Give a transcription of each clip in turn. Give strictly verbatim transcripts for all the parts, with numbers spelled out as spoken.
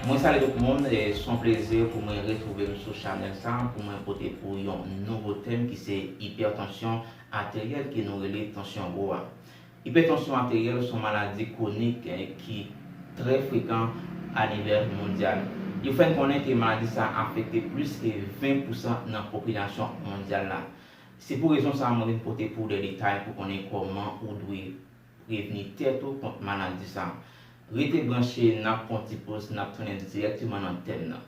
Mwen salye tout moun, e se yon plezi pou mwen retwouve m sou chanèl sa pou mwen pote pou yon nouvo tèm ki se ipètansyon ateryèl ke nou rele tansyon wo a. Ipètansyon ateryèl se yon maladi kwonik, eh, ki trè frekan anivè mondyal. Yo fè n konnen ke maladi sa afekte plis ke ven pousan nan popilasyon mondyal la. Se pou rezon sa a mwen vin pote pou w de detay pou konnen kòman ou dwe prevni tèt ou kont maladi sa. Rete branche, n ap pran ti poz, n ap tounen dirèkteman nan tèm nan.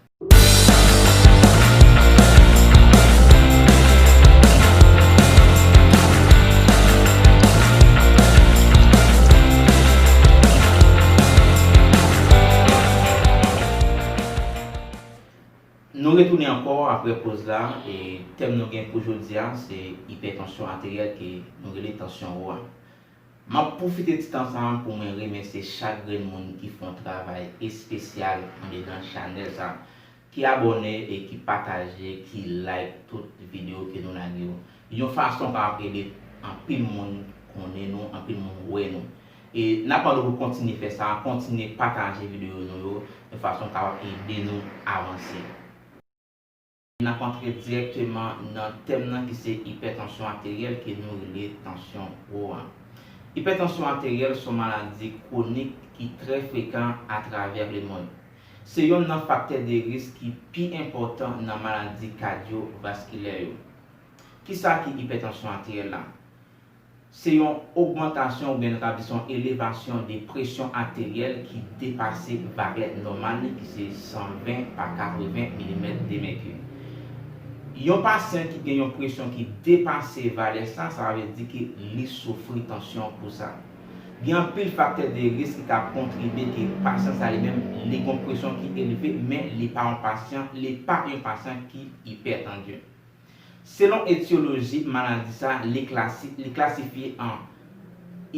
Nou retounen ankò apre poz la, e tèm nou gen pou jodi a, se ipètansyon ateryèl ke nou rele tansyon wo a. M ap pwofite ti tan sa a pou mwen remèsye chak grenn moun ki fè yon travay espesyal andedan chanèl sa, ki abòne e ki pataje, ki like tout videyo ke nou lage yo. Yon fason kapab ede anpil moun konnen nou, anpil moun wè nou. E n ap mande w pou kontinye fè sa, kontinye pataje videyo nou yo, yon fason kapab ede nou avanse. N ap antre dirèkteman nan tèm nan ki se ipètansyon ateryèl ke nou rele tansyon wo a. Ipètansyon ateryèl se yon maladi kwonik ki trè frekan atravè lemonn. Se yonn nan faktè de risk ki pi enpòtan nan maladi kadyovaskilè yo. Kisa ki ipètansyon ateryèl la? Se yon ogmantasyon oubyen nou ka di se yon elevasyon de presyon ateryèl ki depase valè nòmal li, ki se san ven pa katreven milimèt de mèki. Yon pasyan ki gen yon presyon ki depase valè sa, sa vle di ke li soufri tansyon pou sa. Gen anpil faktè de risk ki ka kontribye ke pasyan sa li menm li gen yon presyon ki elve, men li pa yon pasyan, li pa yon pasyan ki ipètandi. Selon etyoloji maladi sa, li klasi-, li klasifye an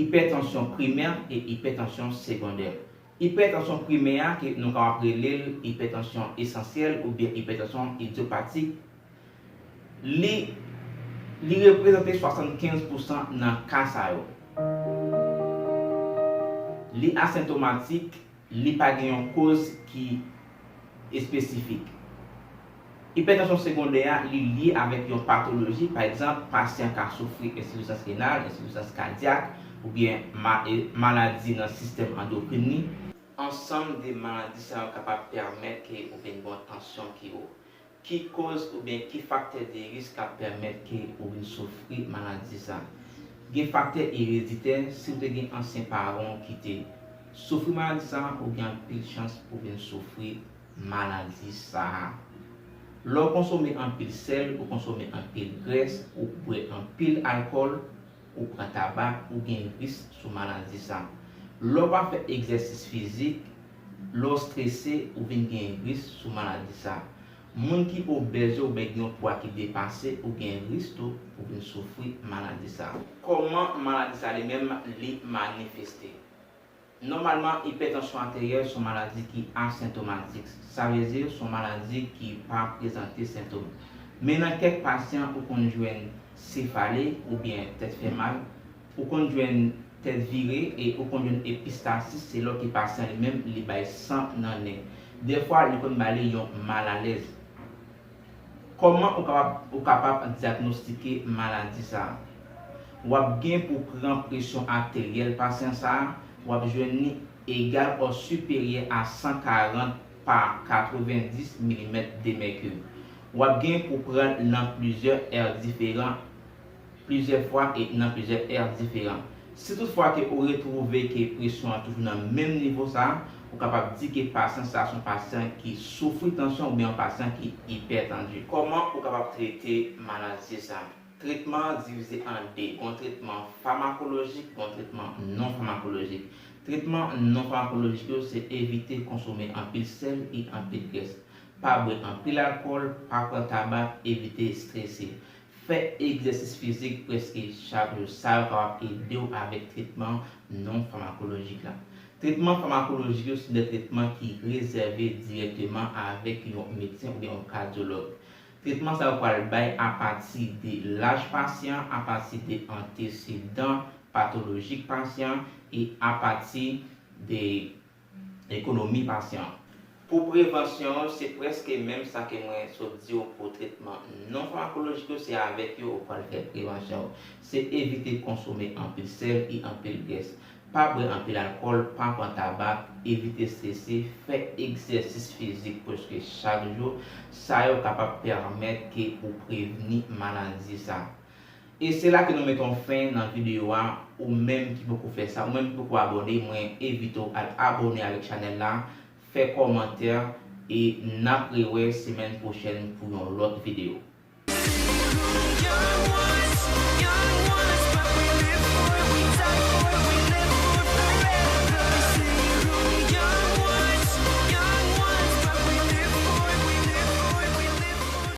ipètansyon primè e ipètansyon segondè. Ipètansyon primè a, ke nou kapab rele l ipètansyon esansyèl oubyen ipètansyon idyopatik, li, li reprezante swasannkenz pousan nan ka sa yo. Li asentomatik, li pa gen yon koz ki espesifik. Ipètansyon segondè a, li lye avèk yon patoloji, pa egzanp, pasyan ka soufri ensifizans renal, ensifizans kadyak, oubyen ma-, e, maladi nan sistèm andokrin li. Ansanm de maladi sa yo kapab pèmèt ke ou vin gen yon tansyon ki wo. Ki koz oubyen ki faktè de risk k ap pèmèt ke ou vin soufri maladi sa? Gen faktè ereditè, si w te gen ansyen paran w ki te soufri maladi sa, ou gen anpil chans pou w vin soufri maladi sa. Lè w konsome anpil sèl, ou konsome anpil grès, ou bwè anpil alkòl, ou pran tabak, ou gen risk sou maladi sa. Lè w pa fè egzèsis fizik, lè w strese, ou vin gen risk sou maladi sa. Moun ki obèz yo oubyen gen yon pwa ki depase, ou gen risk tou pou vin soufri maladi sa. Kòman maladi sa li menm li manifeste? Nòmalman, ipètansyon ateryèl se yon maladi ki asentomatik. Sa vle di, se yon maladi ki pa prezante sentòm. Men nan kèk pasyan, ou konn jwenn sefale oubyen tèt fè mal, ou konn jwenn tèt vire e ou konn jwenn epistasis, se lè ke pasyan li menm li bay san nan nen. Dèfwa, li konn ba li yon malalèz. Kòman ou kapab, ou kapab dyagnostike maladi sa a? W ap gen pou pran presyon ateryèl pasyan sa a, w ap jwenn li egal ò siperyè a san karant pa katrevenndis milimèt de mèkiri. W ap gen pou pran l nan plizyè è diferan, plizyè fwa e nan plizyè è diferan. Si toutfwa ke ou retwouve ke presyon an toujou nan menm nivo sa a, ou kapab di ke pasyan sa a se yon pasyan ki soufri tansyon oubyen yon pasyan ki ipètandi. Kòman ou kapab trete maladi sa a? Tretman an divize an de. Gen yon tretman famakolojik, gen yon tretman non famakolojik. Tretman non famakolojik yo se evite konsome anpil sèl e anpil grès. Pa bwè anpil alkòl, pa pran tabak, evite strese. Fè egzèsis fizik prèske chak jou. Sa yo kapab ede w avèk tretman non famakolojik la. Tretman famakolojik yo se de tretman ki rezève dirèkteman avèk yon medsen oubyen yon kadyològ. Tretman sa yo pral bay apati de laj pasyan, apati de antesedan patolojik pasyan e apati de ekonomi pasyan. Pou prevansyon, se prèske menm sa ke mwen sot di w pou tretman non famakoloji yo, se avèk yo ou pral fè prevansyon. Se evite konsome anpil sèl e anpil grès. Pa bwè anpil alkòl, pa pran tabak, evite strese, fè egzèsis fizik prèske chak jou. Sa yo kapab pèmèt ke ou prevni maladi sa. E se la ke nou mete yon fen nan videyo a. Ou menm ki poko fè sa, ou menm ki poko abòne, mwen envite w al abòne avèk chanèl la, fè kòmantè, e n ap rewè semèn pwochèn pou yon lòt videyo.